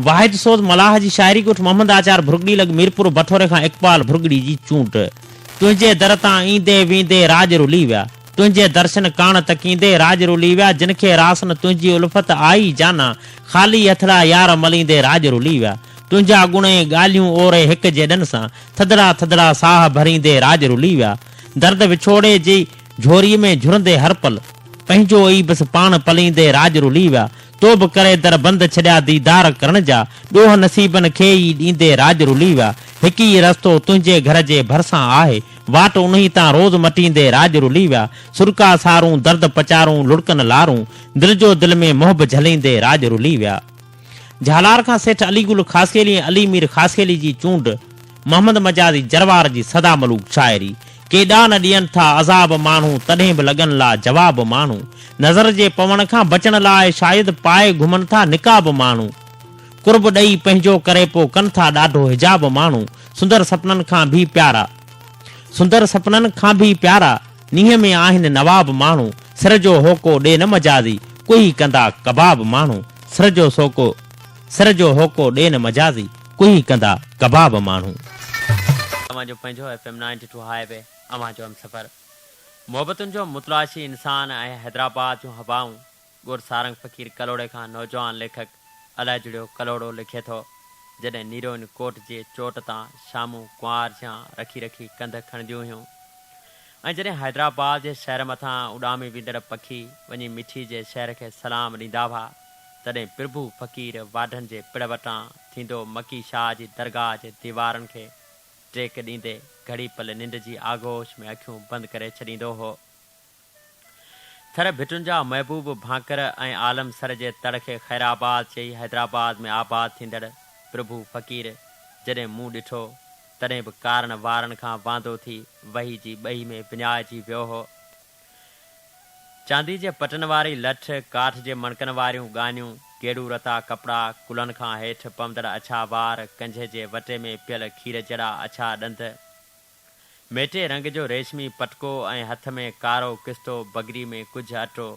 واحد سوز ملاح جي شاعري ڳوٺ محمد آچار ڀرڳڙي لڳ ميرپور بٺوري کان اقبال ڀرڳڙي جي چونڊ. تنهنجي در تان ايندي ويندي راڄ رلي ويا. تنهنجي درشن ڪاڻ تڪيندي راڄ رلي ويا جن کي راس نه تنهنجي الفت آئي جانا خالي هٿڙا يار مليندي راڄ رلي ويا. تنهنجا گڻ ۽ ڳالهيون اوري هڪ جيڏن سان ٿڌڙا ٿڌڙا ساهه ڀريندي راڄ رلي ويا. درد وڇوڙي جي جهوري ۾ جهرندي هر پل پنهنجو ئي بس پاڻ پليندي راڄ رلي ويا. تو به ڪري در بند ڇڏيا ديدار ڪرڻ جا، ڏوهه نصيبن کي ئي ڏيندي راڄ رلي ويا. هڪ ئي رستو تنهنجي گهر جي ڀرسان آهي، واٽ انهي تان روز مٽيندي راڄ رلي ويا. سڏڪا سارون، درد پچارون، لڙڪن لارون، دل جو دل ۾ محب جهليندي راڄ رلي ويا. جهالار کان سيٺ علي گل خاصخيلي ۽ علي مير خاصخيلي جي چونڊ، محمد مجازي جروار جي سدا ملوڪ شاعري. ڪيڏا نه ڏين ٿا عذاب ماڻهو تڏهن به لڳن لا جواب ماڻهو. نظر جي پوڻ کان بچڻ لاء شايد پائي گهمن ٿا نقاب ماڻهو. قرب ڏئي پنهنجو ڪري پو ڪن ٿا ڏاڍو حجاب ماڻهو. سندر سپنن کان ڀي پيارا سندر سپنن کان ڀي پيارا نينهن ۾ آهن نواب ماڻهو. سر جو هوڪو ڏي نه مجازي ڪوهي ڪندا ڪباب ماڻهو. سر جو سوڪو سر جو هوڪو ڏي نه مجازي ڪوهي ڪندا ڪباب ماڻهو. اوهان جو پنهنجو F M ninety two highway اوهان جو همسفر محبتن جو متلاشي انسان ۽ حيدرآباد جون هوائون ڳوٺ سارنگ فقير ڪلهوڙي کان نوجوان ليکڪ الهجڙيو ڪلهوڙو لکي ٿو جڏهن نيروئن ڪوٽ جي چوٽ تان شامون ڪنوار جيان رکي رکي ڪنڌ کڻنديون هيون ۽ جڏهن حيدرآباد جي شهر مٿان اڏامي ويندڙ پکي وڃي مٺي جي شهر کي سلام ڏيندا هئا تڏهن پرڀو فقير واڍن جي پڙ وٽان ٿيندو مڪي شاهه جي درگاهه جي ديوارن کي ٽيڪ ڏيندي گهڙي پل ننڊ جي آغوش ۾ اکيون بند ڪري ڇڏيندو هو. ٿر ڀٽن جا محبوب ڀانڪر ۽ عالم سر جي تڙ کي خيرآباد چئي حيدرآباد ۾ آباد ٿيندڙ پرڀو فقير جڏهن مون ڏٺو تڏهن به ڪارن وارن کان واندو ٿي وهي جي ٻهي ۾ وڃائجي ويو هو. چاندي جي پٽن واري لٺ، ڪاٺ جي مڻڪن واريون ڳانيون، گيڙو رتا ڪپڙا، ڪلهن کان هيٺ پوندڙ اڇا وار، ڪنجهي جي وٽي ۾ پيل کير جهڙا اڇا ڏند، ميٽي رنگ جو ريشمي پٽڪو ۽ هٿ ۾ ڪارو ڪستو، بگري ۾ ڪجهه اٽو،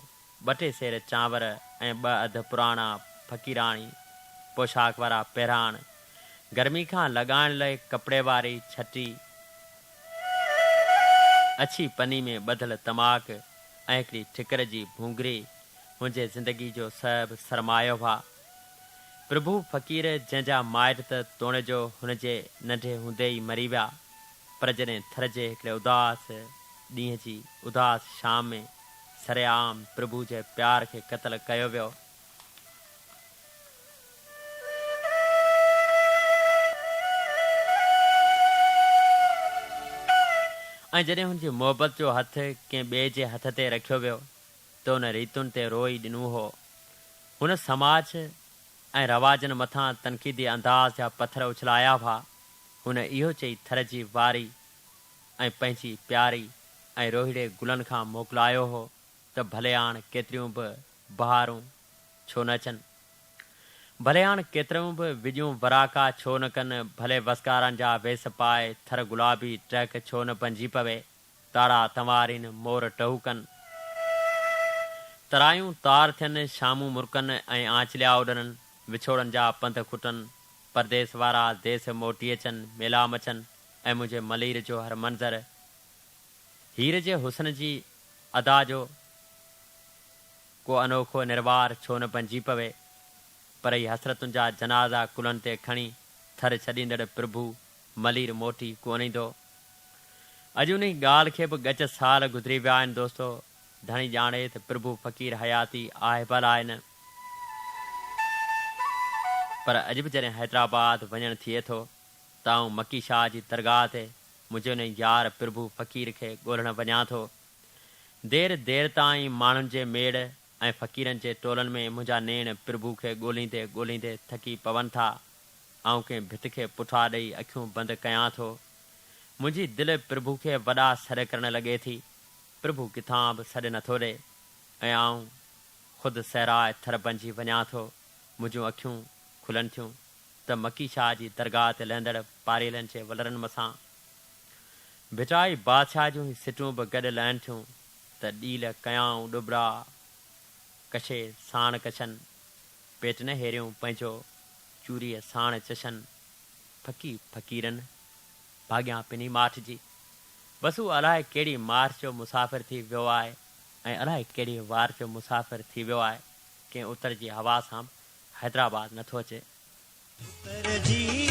ٻه ٽي سير چانور ۽ ٻه اڌ پراڻا فقيراڻي پوشاڪ وارا پهراڻ، گرمي کان لڳائڻ لئه ڪپڙي واري ڇٽي، اڇي پني ۾ ٻڌل تماڪ ۽ هڪڙي ٺڪر جي ڀونگري منهنجي زندگي جو سڀ سرمايو هئا. پرڀو فقير جنهن جا مائٽ ته توڻي جو هن جي ننڍي هوندي ئي مري ويا، پر جڏهن ٿر جي هڪڙي اداس ڏينهن جي اداس شام ۾ سرعام پرڀو جي پيار کي قتل ڪيو ويو، ۽ جڏهن هن جي محبت جو هٿ ڪنهن ٻئي جي هٿ تي رکيو ويو ته ان ريتن تي روئي ڏنو هو. هن سماج ۽ رواجن مٿان تنقيدي انداز جا پٿر اڇلايا هئا. هن اهو چئي ٿر جي واري ۽ پنهنجي پياري ۽ روهيڙي گلن کان موڪلايو هو ته ڀلي آڻ ڪيتريون به بهارون ڇو نه اچن. ڀلي هاڻ ڪيتريون به وڄون وراڪا ڇو نه ڪن، ڀلي وسڪارن جا ويس پائي ٿر گلابي ٽهڪ ڇو نه بنجي پوي، تاڙا تنوارين مور ٽهو ڪن. ترايون تار ٿين، شامون مرڪن ۽ آنچليا اڏرن، وڇوڙن جا پنڌ کٽن، پرديس وارا ديس موٽي اچن، ميلا مچن ۽ منهنجي ملير جو هر منظر هير جي حسن جي ادا جو ڪو انوکو نروار ڇو نه بنجي پوي، پر هي حسرتن جا جنازا ڪلهن تي کڻي ٿر ڇڏيندڙ پرڀو ملير موٽي ڪونه ايندو. اڄ انهي ڳالهه کي به ڳچ سال گذري ويا آهن دوستو، ڌڻي ڄاڻي ته پرڀو فقير حياتي آهي به الائي نه. پر اڄ به جڏهن حيدرآباد وڃڻ ٿئي ٿو ته آئون مڪي شاهه جي درگاهه تي منهنجي انهي يار پرڀو فقير کي ڳولڻ وڃان ٿو. دير دير تائين ماڻهن جي ميڙ ۽ فقيرن جي ٽولن ۾ منهنجا نيڻ پرڀو کي ڳوليندي ڳوليندي ٿڪي پون ٿا. آئون ڪنهن ڀت کي پٺا ڏئي اکيون بند ڪيان ٿو. منهنجي دل پرڀو کي وڏا سڏ ڪرڻ لڳي ٿي. پرڀو ڪٿان به سڏ نٿو ڏئي ۽ آئون خود صحراء ٿر بنجي وڃان ٿو. منهنجون اکيون کلن ٿيون ته مڪي شاهه جي درگاهه تي لهندڙ پاريلن جي ولرن مثان ڀٽائي بادشاهه جون هي سٽون به گڏ لهن ٿيون ته ڏيل ڪيائون ڏٻرا، ڪشي ساڻ ڪڇن، پيٽ نه هيريون پنهنجو، چوريء ساڻ چشن، ڦڪي فقيرن، ڀاڳيان پني ماٺ جي. بس هو الائي ڪهڙي مارچ جو مسافر ٿي ويو آهي ۽ الائي ڪهڙي وار جو مسافر ٿي ويو آهي، ڪنهن اتر جي هوا سان به حيدرآباد نٿو اچي. اتر جي.